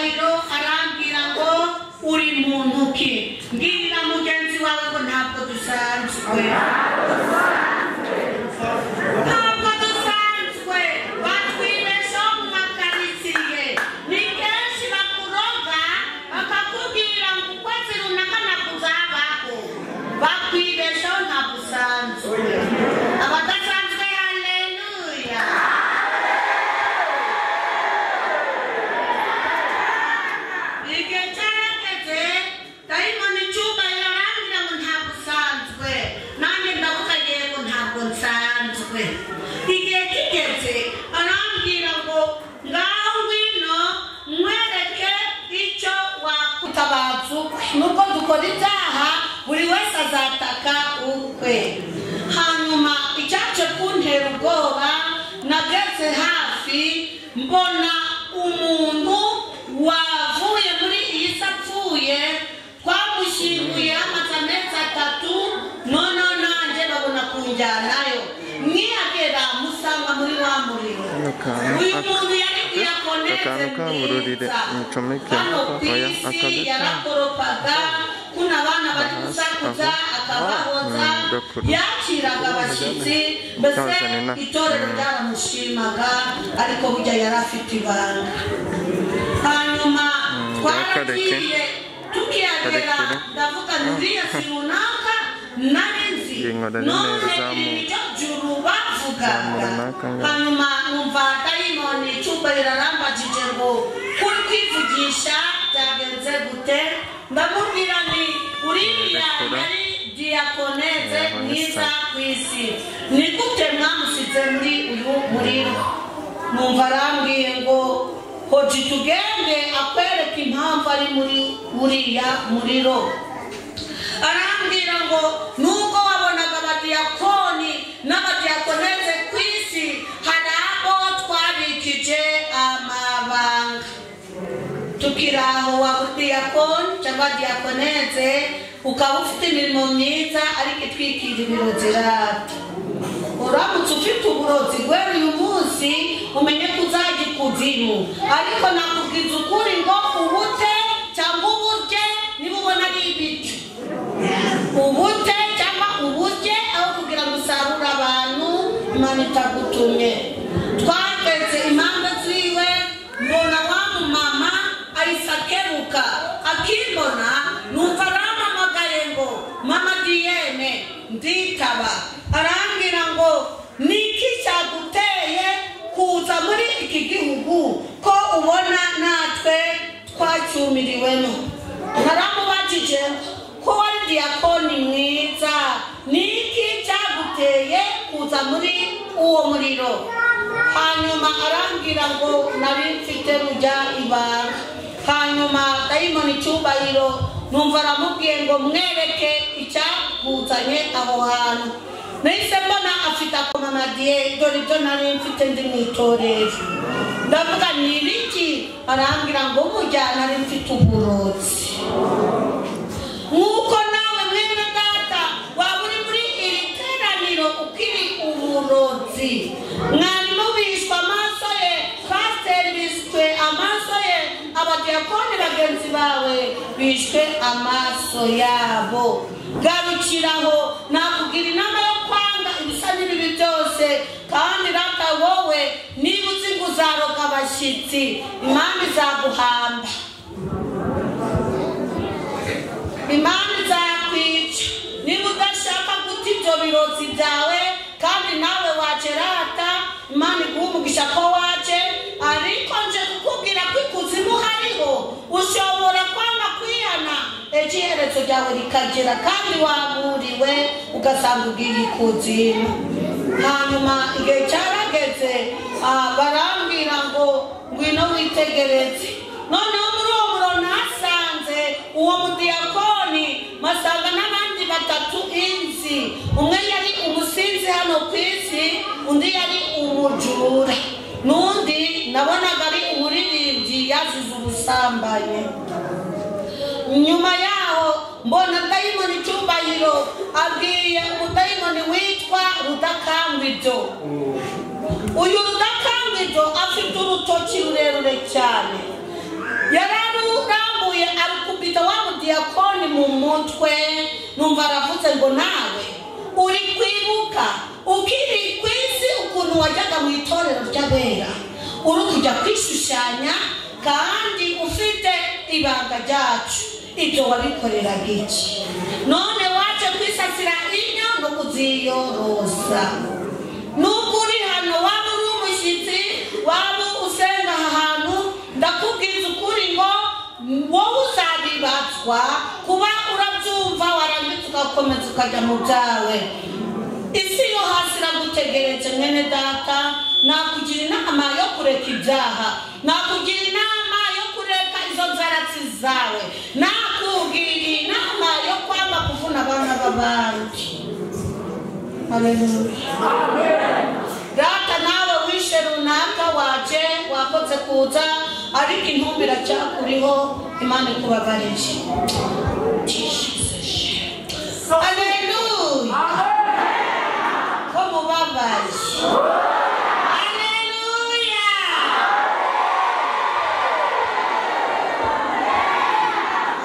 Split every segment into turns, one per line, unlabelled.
icyubahiro arambwira ngo uri muntu ki? Mbwira mugenzi wawe ngo ntabwo dusanzwe. Ntabwo dusanzwe, batwibeshaho mu makaritsiye. Ni kenshi bakuroga bakakubwira ngo ukwezi runaka ntabwo uzabaho. Bakwibeshaho ntabwo usanzwe. Abadasanzwe haleluya. Igihe cyarageze dayimoni icyubahiro arambwira ngo ntabwo usanzwe, nanjye ndavuga yego ntabwo nsanzwe. Igihe kigeze arambwira ngo ngaho ngwino nkwereke icyo wakutabaza ukwe. Nubwo dukora ibyaha buri wese azataka ukwe. Hanyuma icyaje kuntera ubwoba, nageze hafi mbona umuntu wavuye muri iyi si apfuye, twamushyinguye amaze amezi 3, noneho nanjye babona kunjyanayo. Nkihagera musanga muri wa muriro. Uyu muntu yari diyakoneze mwiza hano ku isi, yarakoropaga kuna abana bari gusakuza akabahoza, yakiraga abashyitsi, mbese itorero ryaramushimaga, ariko burya yari afite ibanga. Hanyuma twaragiye tukihagera ndavuga uriya si runaka nari nzi, none iri niryo juru bavugaga. Hanyuma numva dayimoni icyubahiro arambajije ngo kuri kwivugisha byagenze gute? Ndamubwira nti uriya yari diyakoneze mwiza ku isi, ni gute mwamusize muri uyu muriro? Numva arambwiye ngo hoji tugende akwereke impamvu ari muri uriya muriro. Arambwira ngo nubwo wabonaga abadiyakoni n'abadiyakoneze ku isi, hari abo twabikije amabanga. Tukiri aho waba udiyakoni cyangwa diyakoneze, ukaba ufite imirimo myiza ariko itwikira ibirozi rata. Uramutse ufite uburozi guhera uyu munsi umenye ko uzajya ikuzimu, ariko nakubwiza ukuri ngo ubute cyangwa uburye niba ubona ari ibiryo. Ubute cyangwa uburye aho kugira ngo usarure abantu Imana itagutumye. Twageze impande ziwe mbona wa mumama ahise akebuka, akimbona numva arampamagaye ngo mama Diyene, nditaba. Arambwira ngo niki cyaguteye kuza muri iki gihugu ko ubona natwe twacyumiriwemo? Naramubajije ko wari diyakoni mwiza, niki cyaguteye kuza muri uwo muriro? Hanyuma arambwira ngo nari mfite rujya ibanga. Hanyuma dayimoni icyubahiro numva aramubwiye ngo mwereke icyakuzanye aho hantu. Nahise mbona afite akomamadiye, dore ibyo nari mfite ndi mu itorero. Ndavuga ni ibiki? Arambwira ngo burya nari mfite uburozi. Nk'uko nawe mwene data waba uri muri iri teraniro ukiri uburozi. Mwarimu bishwe amaso ye, pasiteri bishwe amaso ye, abadiyakoni bagenzi bawe bishwe amaso yabo. Garukiraho, nakugira inama yo kwanga ibisa n'ibibi byose, kandi rata wowe niba uzi ngo uzaroga abashyitsi, Imana izaguhamba, Imana izakwica. Niba udashaka guta ibyo birozi byawe kandi nawe waje rata, Imana iguha umugisha ko waje, ariko nje kukubwira ko ikuzimu hariho, ushobora kwanga kwihana ejo iherezo ryawe rikagera kandi waburiwe ugasanga ugiye ikuzimu. Hanyuma igihe cyarageze barambwira ngo ngwino witegereze. Noneho muri uwo muro nasanze uwo mudiyakoni, masanga n'abandi 3 inzi. Umwe yari umusinzi hano ku isi, undi yari umujura, n'undi nabonaga ari umuririmbyi yazize ubusambanyi. Nyuma yaho mbona dayimoni icyubahiro abwiye umudayimoni witwa Rudakangwibyo. Uyu Rudakangwibyo afite urutoki rurerure cyane. Yararurambuye arukubita wa mudiyakoni mu mutwe. Numva aravuze ngo nawe uri kwibuka ukiri ku isi ukuntu wajyaga mu itorero ry'abera, uri kujya kwishushanya kandi ufite ibanga ryacu, ibyo wabikoreraga iki? None waje kwisasira inyo no kuziyorosa. Nubwo uri hano, waba uri umushyitsi, waba usenga aha hantu, ndakubwiza ukuri ngo wowe uzabibazwa kuba urabyumva, warangiza ugakomeza ukajya mu byawe. Isi yo hasi iragutegereje mwene data. Nakugira inama yo kureka ibyaha, nakugira inama yo kureka izo nzaratsi zawe, nakugira inama yo kwanga kuvuna abana b'abandi. Haleluya. Data nawe wishe runaka, waje wakoze kuza, ariko intumbi iracyakuriho. Imana ikubabarire. Haleluya. Ko mubabaye. Haleluya.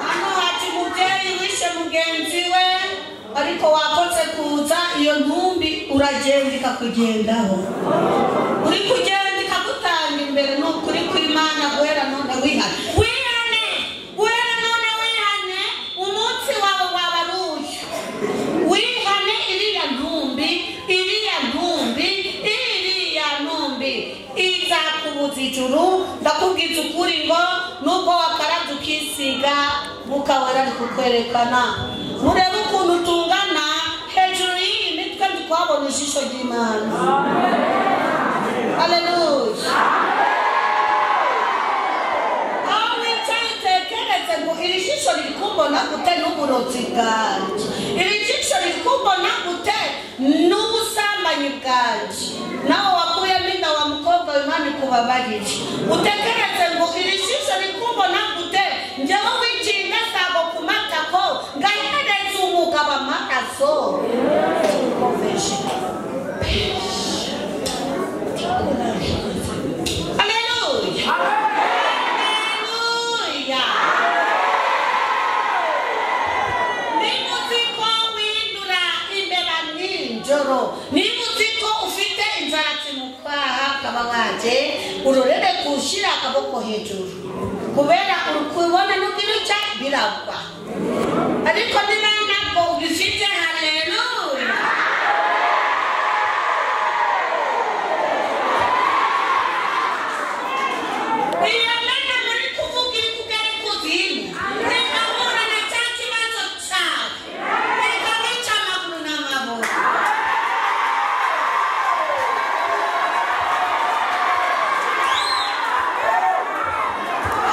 Hano haje umubyeyi wishe mugenzi we, ariko wakoze kuza, iyo ntumbi uragenda ikakugendaho, uri kugenda ikagutanga imbere. Ni ukuri kw'Imana, guhera none wihane, wihane, guhera none wihane, umunsi wawe waba ari uyu. Wihane iriya ntumbi, iriya ntumbi, iriya ntumbi izakubuza ijuru. Ndakubwiza ukuri ngo nubwo wakarabye ukisiga, Mwuka Wera ari kukwerekana. Murebe ukuntu tungana hejuru y'iyi mitwe, ndi kuhabona ijisho ry'Imana. Haleluya. Aho wicaye utekereze ngo iri jisho riri kumbona gute n'uburozi bwanjye, iri jisho riri kumbona gute n'ubusambanyi bwanjye. Nawe wakuyemo inda wa mukobwa, Imana ikubabarire. Utekereze ngo iri jisho riri kumbona gute njyewe wiciye ingasago ku matako ngahereza umugabo amaraso. Haleluya. Haleluya. Niba uzi ko windura imbeba nijoro, niba uzi ko ufite inzaratsi mu kwaha, ukaba waje urorere gushyira akaboko hejuru, kubera uri kubona n'ubwiruca biragwa, ariko niba ntabwo ubifite. Haleluya. Iyo mana muri kuvuga iri kugera ikuzimu, igahura na cya kibazo cyawe, ikabica amaguru n'amaboko.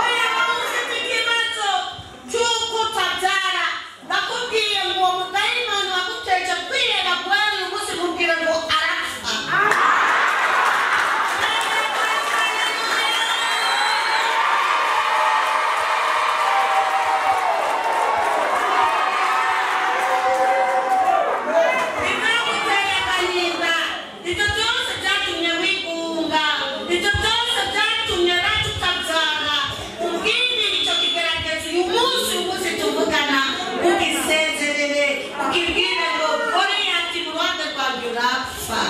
Oya, wowe ufite ikibazo cy'uko utabyara, ndakubwiye ngo uwo mudayimoni waguteje kwiheba guhera uyu munsi, mubwire ngo arapfa. Ibyaguteye agahinda, ibyo byose byatumye wigunga, ibyo byose byatumye rata utabyara. Ubwire icyo kigeragezo uyu munsi, uyu munsi tuvugana, ugisezerere, ukibwire ngo Goliyati mu ruhande rwanjye urapfa.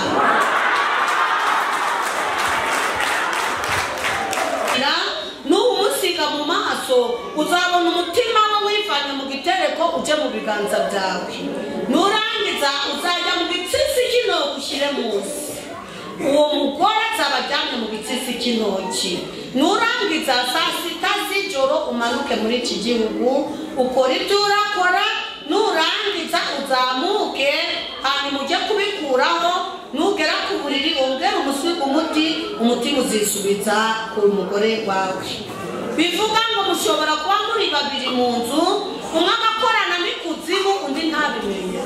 Nuwumusiga mu maso uzabona umutima we wivanye mu gitereko uje mu biganza byawe. Nurangiza uzajya mu gitsitsi cy'intoki ushyire munsi. Uwo mugore azaba aryamye mu gitsitsi cy'intoki. Nurangiza saa sita z'ijoro umanuke muri iki gihugu, ukora ibyo urakora, nurangiza uzamuke, hanyuma ujye kubikuraho. Nugera ku buriri wongere umusiga umuti, umutima uzisubiza ku mugore wawe. Bivuga ngo mushobora kuba muri babiri mu nzu, umwe agakorana n'ikuzimu undi ntabimenye,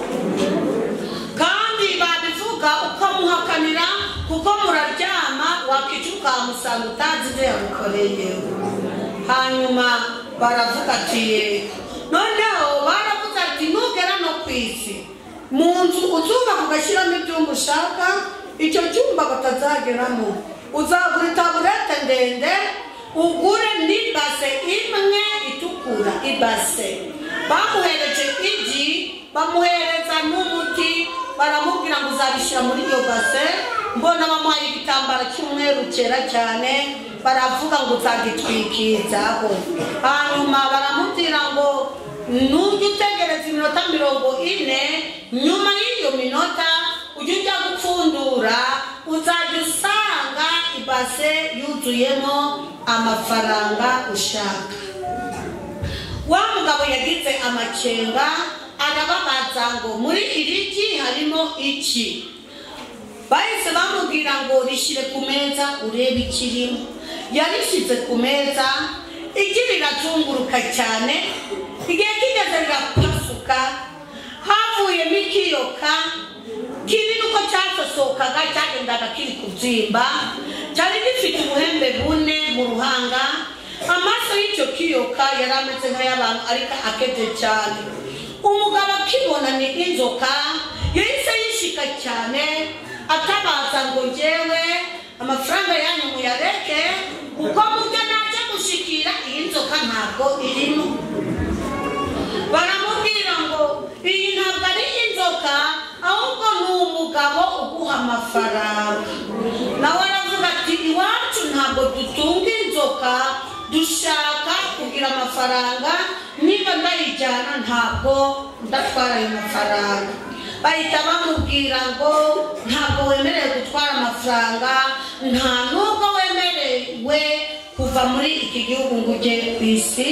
kandi babivuga ukamuhakanira kuko muraryama, wakica ukamusanga utazi ibyo yagukoreye. Hanyuma baravuga ati yego. Noneho baravuze ati nugera no ku isi mu nzu uzubaka ugashyiramo ibyumba ushaka, icyo cyumba batazageramo, uzagura itaburete ndende, ugure n'ibase imwe itukura. Ibase bamuhereje igi, bamuhereza n'umuti, baramubwira ngo uzabishyira muri iyo base. Mbona bamuhaye igitambaro cy'umweru cyera cyane, baravuga ngo uzagitwikizaho. Hanyuma baramubwira ngo nujya utegereza iminota 40, nyuma y'iyo minota ujya ujya gupfundura, uzajya usanga ibase yuzuyemo amafaranga ushaka. Wa mugabo yagize amakenga, arababaza ngo muri iri gi harimo iki? Bahise bamubwira ngo rishyire ku meza urebe ikirimo. Yarishyize ku meza, igi rirazunguruka cyane, igihe kigeze rirapasuka, havuyemo ikiyoka kinini. Uko cyasosokaga cyagendaga kiri kubyimba, cyari gifite ubuhembe bune mu ruhanga. Amaso y'icyo kiyoka yari ameze nk'ay'abantu ariko akebye cyane. Umugabo akibona ni inzoka, yahise yishika cyane, atabaza ngo njyewe amafaranga yanyu muyareke, kuko mubyo najya gushikira iyi nzoka ntabwo irimo. Baramubwira ngo iyi ntabwo ari inzoka, ahubwo ni umugabo uguha amafaranga. Nawe aravuga ati iwacu ntabwo dutunga inzoka, dushaka kugira amafaranga, niba ndayijyana ntabwo ndatwara ayo mafaranga. Bahita bamubwira ngo ntabwo wemerewe gutwara amafaranga, nta nubwo wemerewe kuva muri iki gihugu ngo ujye ku isi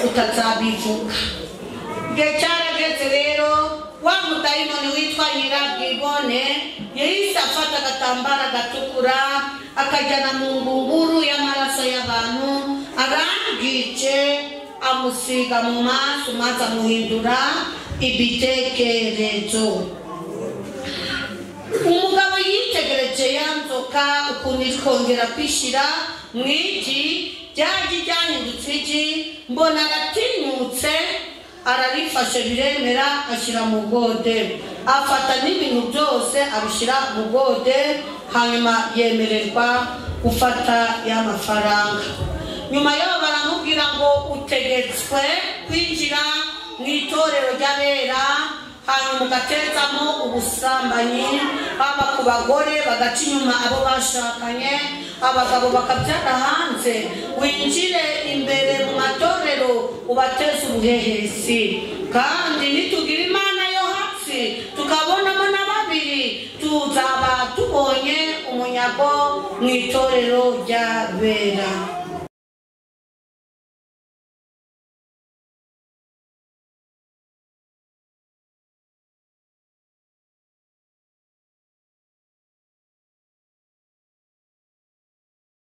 utazabivuga. Igihe cyarageze rero, wa mudayimoni witwa Nyirabwibone yahise afata agatambaro gatukura, akajyana mu ngunguru y'amaraso y'abantu, arangije amusiga mu maso, maze amuhindura ibitekerezo. Umugabo yitegereje ya nzoka ukuntu iri kongera kwishyira mu igi, ryagi ryahindutse igi, mbona aratinyutse, ararifashe biremera, ashyira mu gode, afata n'ibintu byose abishyira mu gode, hanyuma yemererwa gufata ya mafaranga. Nyuma yaho baramubwira ngo utegetswe kwinjira mu itorero ry'abera, hanyuma ugatezamo ubusambanyi, haba ku bagore bagaca inyuma abo bashakanye, abagabo bakabyara hanze, winjire imbere mu matorero ubateze ubuhehesi. Kandi nitugira Imana yo hasi tukabonamo na babiri, tuzaba tubonye umunyago mu itorero ry'abera.